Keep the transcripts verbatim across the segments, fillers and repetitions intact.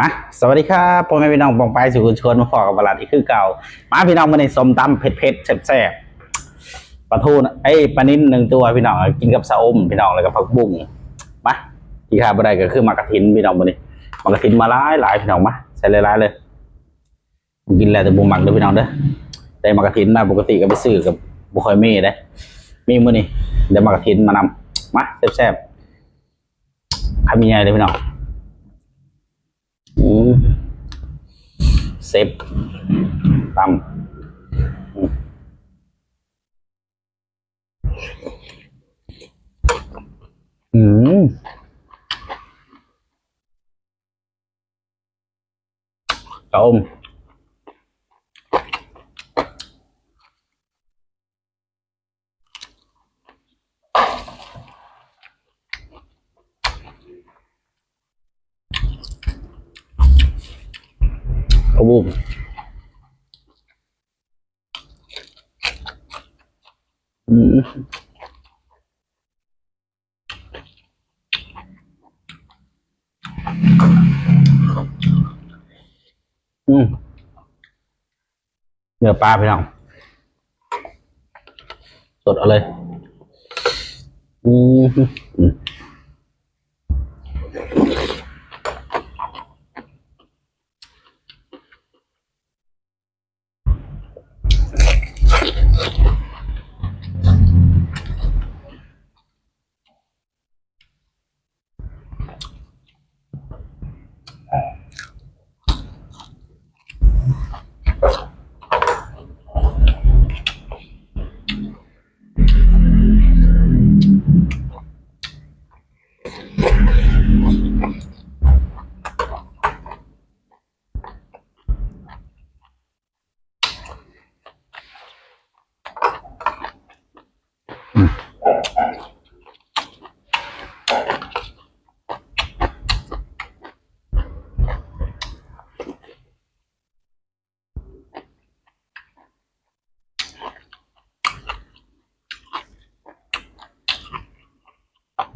มา สวัสดีครับ พ่อแม่พี่น้องปองไปสู่คนชวนมาพอกับวลัดอีกคือเก่า มาพี่น้อง มื้อนี้ส้มตำเผ็ดๆ แซ่บๆ ปลาทูนะ เอ้ย ปลานิลหนึ่งตัวพี่น้อง กินกับสะอมพี่น้อง แล้วก็ผักบุ้ง มา ที่ขาดบ่ได้ก็คือหมากกระถินพี่น้อง มื้อนี้ หมากกระถินมาหลายๆ พี่น้อง มา ใส่หลายๆ เลย กินแล้วแต่บ่มักเด้อพี่น้องเด้อ แต่หมากกระถินมาปกติก็ไปซื้อกับบ่ค่อยมีเด้ มีมื้อนี้ ได้หมากกระถินมานำ มา แซ่บๆ คำใหญ่ๆ เลยพี่น้อง อืม เซฟตำ อืม อืม ชะอม ผักบุ้ง อืม อืม เนื้อปลาพี่น้อง สดเอาเลย อืม อืม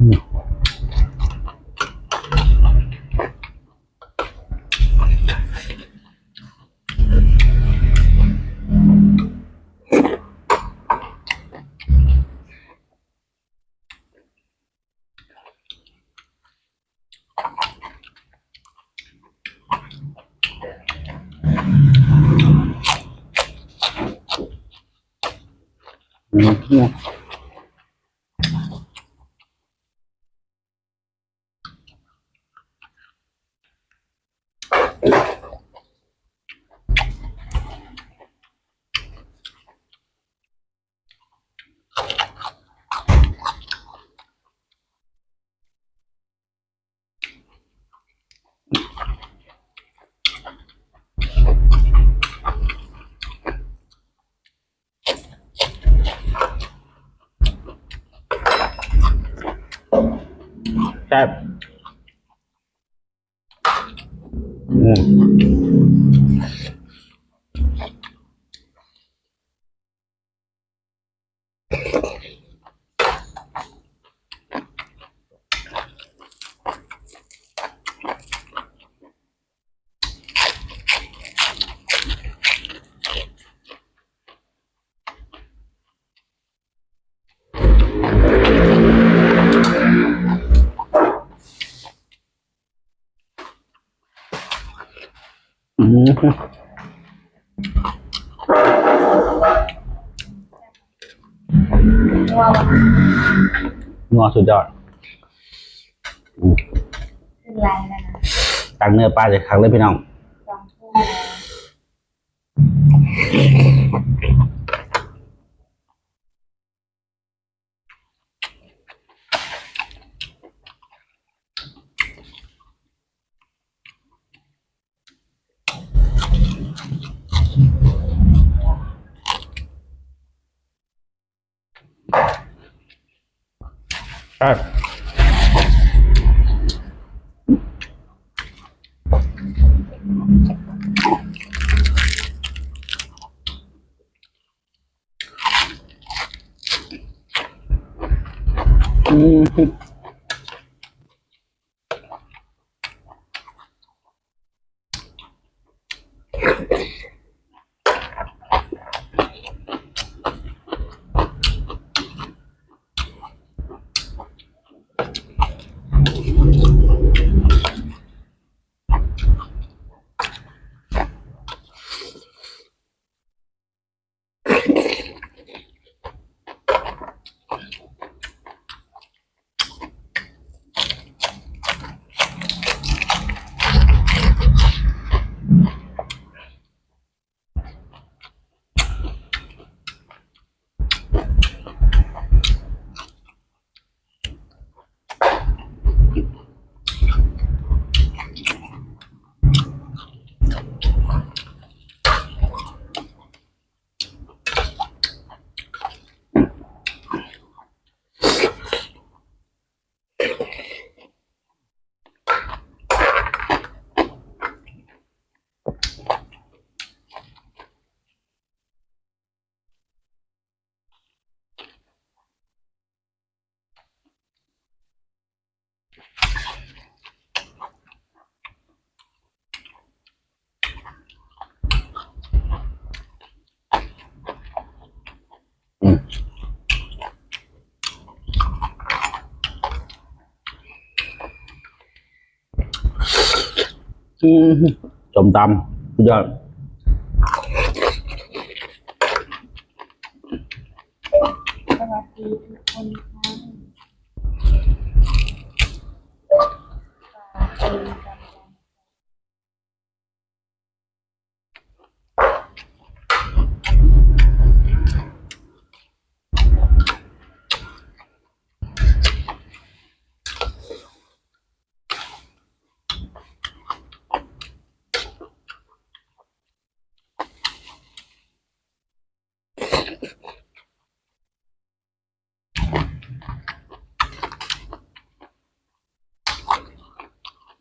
อืม แซ่บ อืม อืม นัวปะ นัวสุดยอด อืม เป็นไรแล้วนะ ตักเนื้อปลาจากคักเลยพี่น้อง สองถ้วย ครับ อืม อืม ส้มตำ สุดยอด สวัสดีทุกคนค่ะ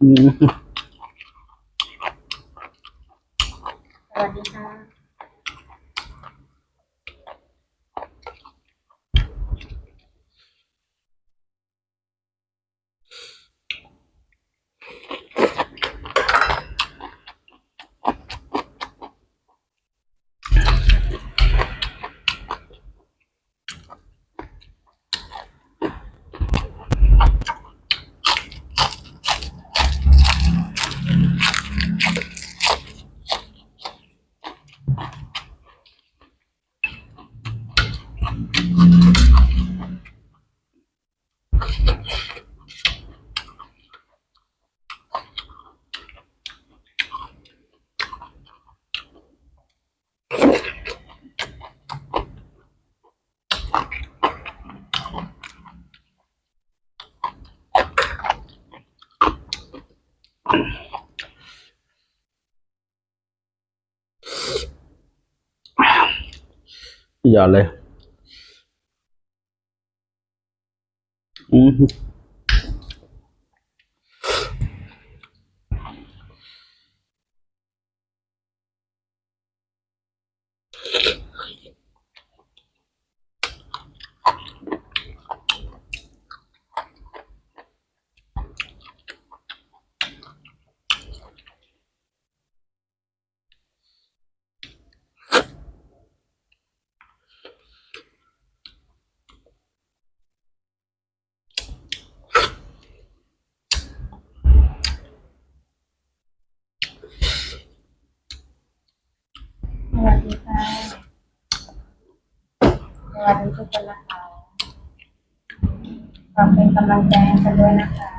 อืม สวัสดีค่ะ อย่าเลย อืม สวัสดีค่ะ สวัสดีทุกคนนะคะ ฝากเป็นกำลังใจให้กันด้วยนะคะ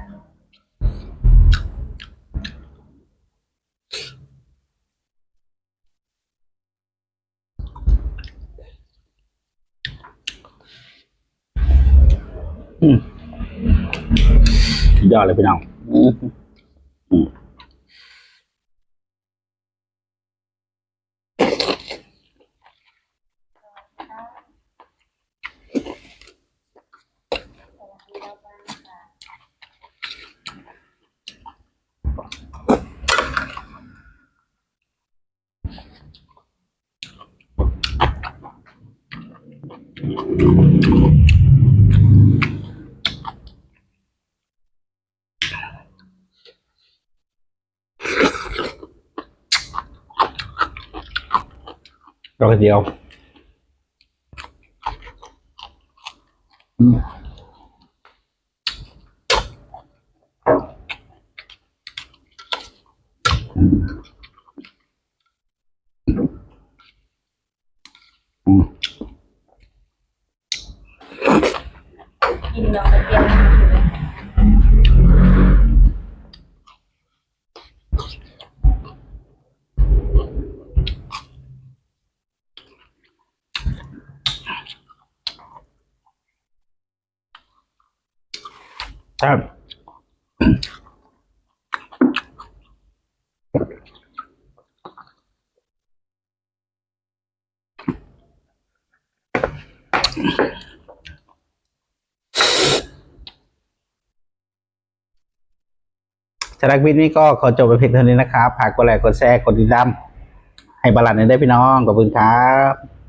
อืม สุดยอดเลยพี่น้อง อืม อืม ดอกกระเจียว อืม อืม อืม กินดอกกระเจียว ครับ สำหรับคลิปนี้ก็ขอจบไปเพียงเท่านี้นะครับ ฝากกดไลค์ กดแชร์ กดติดตาม ให้บาลานซ์ได้พี่น้อง ขอบคุณครับ